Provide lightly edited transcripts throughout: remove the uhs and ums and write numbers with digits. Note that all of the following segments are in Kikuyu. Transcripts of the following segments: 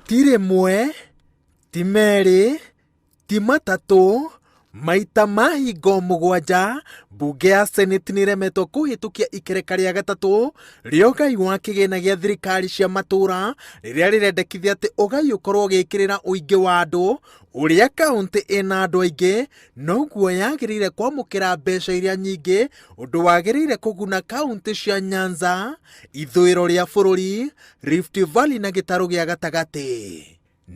Ti rĩmwe, ti merĩ, ti matatũ, maita ma hingo mũgwanja, mbunge ya Senate nĩremetwo kũhĩtũkia ikereka rĩa gatatũ rĩa ũgai wa kĩgĩna gĩa thirikari cia matũra rĩrĩa rĩrendekithia atĩ ũgai ũkorwo ũgĩkĩrĩra ũingĩ wa andũ ũrĩa kaũntĩ ĩna andũ aingĩ noguo yagĩrĩire kwamũkĩra mbeca iria nyingĩ ũndũ wagĩrĩire kũguna kaũntĩ cia Nyanza, ithũĩro rĩa bũrũri, Rift Valley na gĩtarũ gĩa gatagatĩ.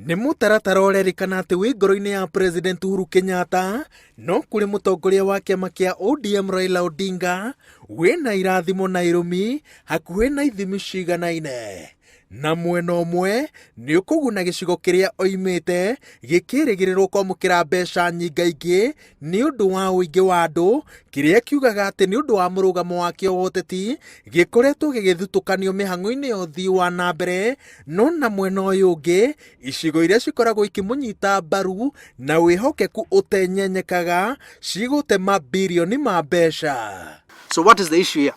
Nĩ mũtaratara ũrerĩkana atĩ wĩ ngoro-inĩ ya President Uhuru Kenyatta, no kũrĩ mũtongoria wa kĩama kĩa ODM Raila Odinga wĩna irathimo na irũmi hakuhĩ na ithimi ciganaine. Na mwena ũmwe nĩ ũkũguna gĩcigo kĩrĩa oimĩte gĩkĩrĩgĩrĩrwo kwamũkĩra mbeca nyingaingĩ nĩ ũndũ wa ũingĩ wa andũ, kĩrĩa kiugaga atĩ nĩ ũndũ wa mũrũgamo wakĩo wa ũteti gĩkoretwo gĩgĩthutũkanio mĩhang'o-inĩ ya ũthii wa na mbere, no na mwena ũyũ ũngĩ icigo iria cikoragwo ikĩmũnyita mbaru na wĩhokeku ũtenyenyekaga cigũte mabirioni ma mbeca. So what is the issue here?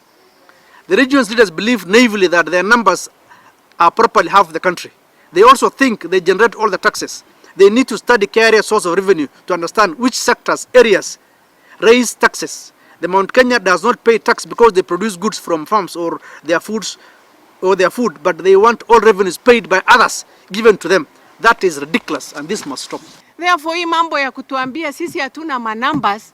The region's leaders believe naively that their numbers are properly half the country. They also think they generate all the taxes. They need to study carrier source of revenue to understand which sectors, areas raise taxes. The Mount Kenya does not pay tax because they produce goods from farms or their foods or their food, but they want all revenues paid by others given to them. That is ridiculous and this must stop. Therefore, hii mambo ya kutuambia sisi hatuna manumbers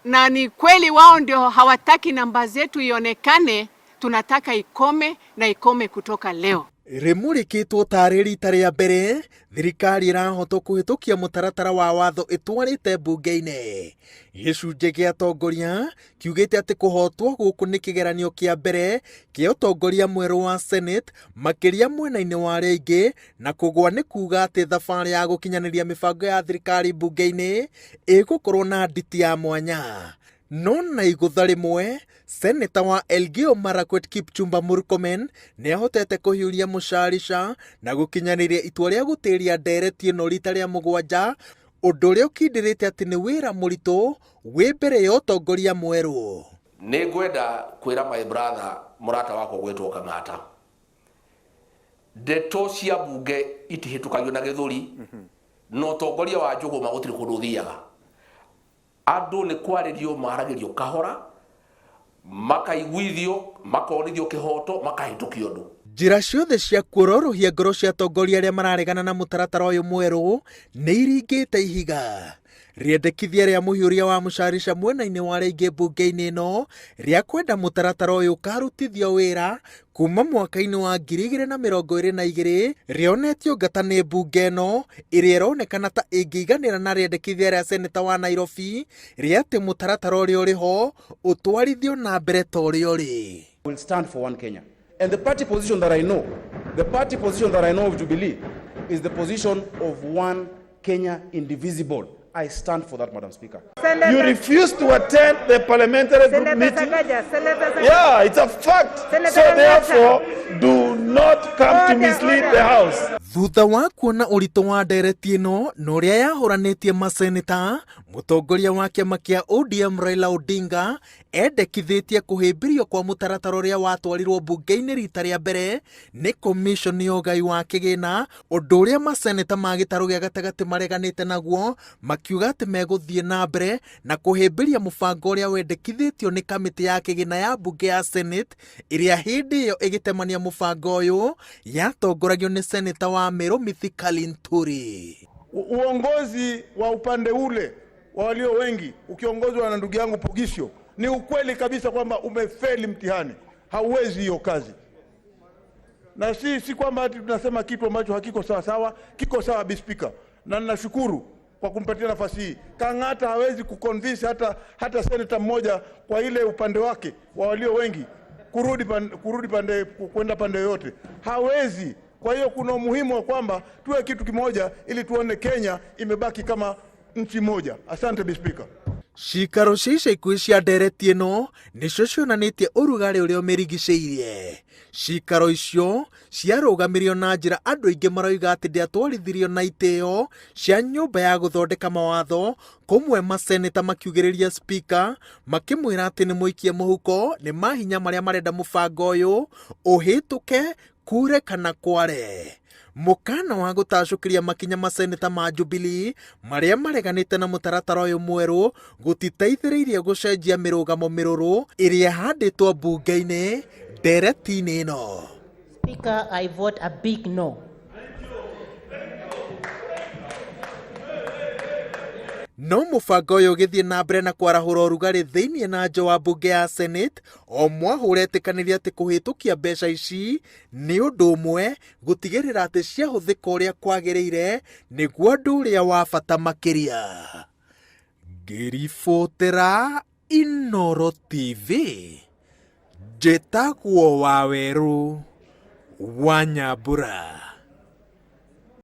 na ni kweli wao ndio hawataki namba zetu ionekane, tunataka ikome na ikome kutoka leo. Rĩmũrĩkĩtwo tarĩ rita rĩa mbere thirikari ĩrahotwo kũhĩtũkia mũtaratara wa watho ĩtwarĩte mbunge-inĩ. Gĩcunjĩ gĩa atongoria kiugĩte atĩ kũhotwo gũkũ nĩ kĩgeranio kĩa mbere kĩa ũtongoria mwerũ wa Senate makĩria mwena-inĩ wa arĩa aingĩ na kũgwa nĩ kuga atĩ thabarĩ ya gũkinyanĩria mĩbango ya thirikari mbunge-inĩ ĩgũkorwo na nditi ya mwanya. No na igũtha rĩmwe, seneta wa Elgeyo Marakwet Kipchumba Murkomen nĩ ahotete kũhiũria mũcarica na gũkinyanĩria itua rĩa gũtĩria ndereti ĩno rita rĩa mũgwanja, ũndũ ũrĩa ũkindĩrĩte atĩ nĩ wĩra mũritũ wĩ mbere ya ũtongoria mwerũ. Nĩ ngwenda kwĩra my brother mũrata wakwa gwĩtwo Kang'ata, ndeto cia mbunge itihĩtũkagio na gĩthũri na ũtongoria wa Njũgũma gũtirĩ kũndũ ũthiaga. Andũ nĩ kwarĩrio maragĩrio kahora, makaiguithio, makonithio kĩhoto, makahĩtũkio ũndũ. Njĩra ciothe cia kuororohia ngoro cia atongoria arĩa mararegana na mũtaratara ũyũ mwerũ nĩ iringĩte ihiga. Rĩendekithia rĩa mũhiũria wa mũcarica mwena-inĩ wa arĩa aingĩ mbunge-inĩ ĩno rĩa kwenda mũtaratara ũyũ ũkarutithio wĩra kuma mwaka-inĩ wa 2022 rĩonetio ngata nĩ mbunge ĩno ĩrĩa ĩronekana ta ĩngĩiganĩra na rĩendekithia rĩa seneta wa Nairobi rĩa atĩ mũtaratara ũrĩa ũrĩ ho ũtwarithio na mbere ta ũrĩa ũrĩ. Will stand for one Kenya. And the party position that I know, the party position that I know of Jubilee is the position of one Kenya indivisible. I stand for that, Madam Speaker. Senator, You refuse to attend the parliamentary group Senator meeting. Sakaja, Senator Sakaja. Yeah, it's a fact. Senator So Kenyatta. therefore, do not come to Order, mislead order. the House. Thutha wa kuona ũritũ wa ndereti ĩno na ũrĩa yahũranĩtie maseneta, mũtongoria wa kĩama kĩa ODM Raila Odinga endekithĩtie kũhĩmbĩrio kwa mũtaratara ũrĩa watwarirwo mbunge-inĩ rita rĩa mbere nĩ commission ya ũgai wa kĩgĩna, ũndũ ũrĩa maseneta ma gĩtarũ gĩa gatagatĩ mareganĩte naguo makiuga atĩ megũthiĩ na mbere na kũhĩmbĩria mũbango ũrĩa wendekithĩtio nĩ kamĩtĩ ya kĩgĩna ya mbunge ya Senate ĩrĩa hĩndĩ ĩyo ĩgĩtemania mũbango ũyũ yatongoragio nĩ seneta wa Meru Mithika Linturi. Uongozi wa upande ule wa walio wengi ukiongozwa na ndugu yangu Poghisio, ni ukweli kabisa kwamba umefeli mtihani, hauwezi hiyo kazi. Na si kwamba ati tunasema kitu ambacho hakiko sawa sawa, kiko sawa Bi Speaker, na ninashukuru kwa kumpatia nafasi hii. Kang'ata hawezi kuconvince hata seneta mmoja kwa ile upande wake wa walio wengi kurudi pande, kwenda pande yoyote, hawezi. Kwa hiyo kuna umuhimu wa kwamba tuwe kitu kimoja ili tuone Kenya imebaki kama nchi moja. Asante Bi Speaker. Cikaro cia ica ikuhĩ cia ndereti ĩno nĩcio cionanĩtie ũrugarĩ ũrĩa ũmĩrigicĩirie. Cikaro icio ciarũgamirio na njĩra andũ aingĩ maroiga atĩ ndĩatwarithirio na itĩo cia nyũmba ya gũthondeka mawatho, kũmwe maseneta makiugĩrĩria spika makĩmwĩra atĩ nĩ mũikie mũhuko nĩ mahinya marĩa marenda mũbango ũyũ ũhĩtũke kure kana kware. Mũkana wa gũtacũkĩria makinya maseneta ma Jubilee marĩa mareganĩte na mũtaratara ũyũ mwerũ gũtiteithĩrĩirie gũcenjia mĩrũgamo mĩrũrũ ĩrĩa ĩhandĩtwo mbunge-inĩ ndereti-inĩ ĩno. Speaker, I vote a big no. No mũbango ũyũ ũgĩthiĩ na mbere na kwarahũra ũrugarĩ thĩinĩ na nja wa mbunge ya Senate, o mwahũ ũretĩkanĩria atĩ kũhĩtũkia mbeca ici nĩ ũndũ ũmwe gũtigĩrĩra atĩ ciahũthĩka ũrĩa kwagĩrĩire nĩguo ũndũ ũrĩa wa bata makĩria. Ngĩribotera Inooro TV, njĩtagwo Wawerũ wa Nyambura.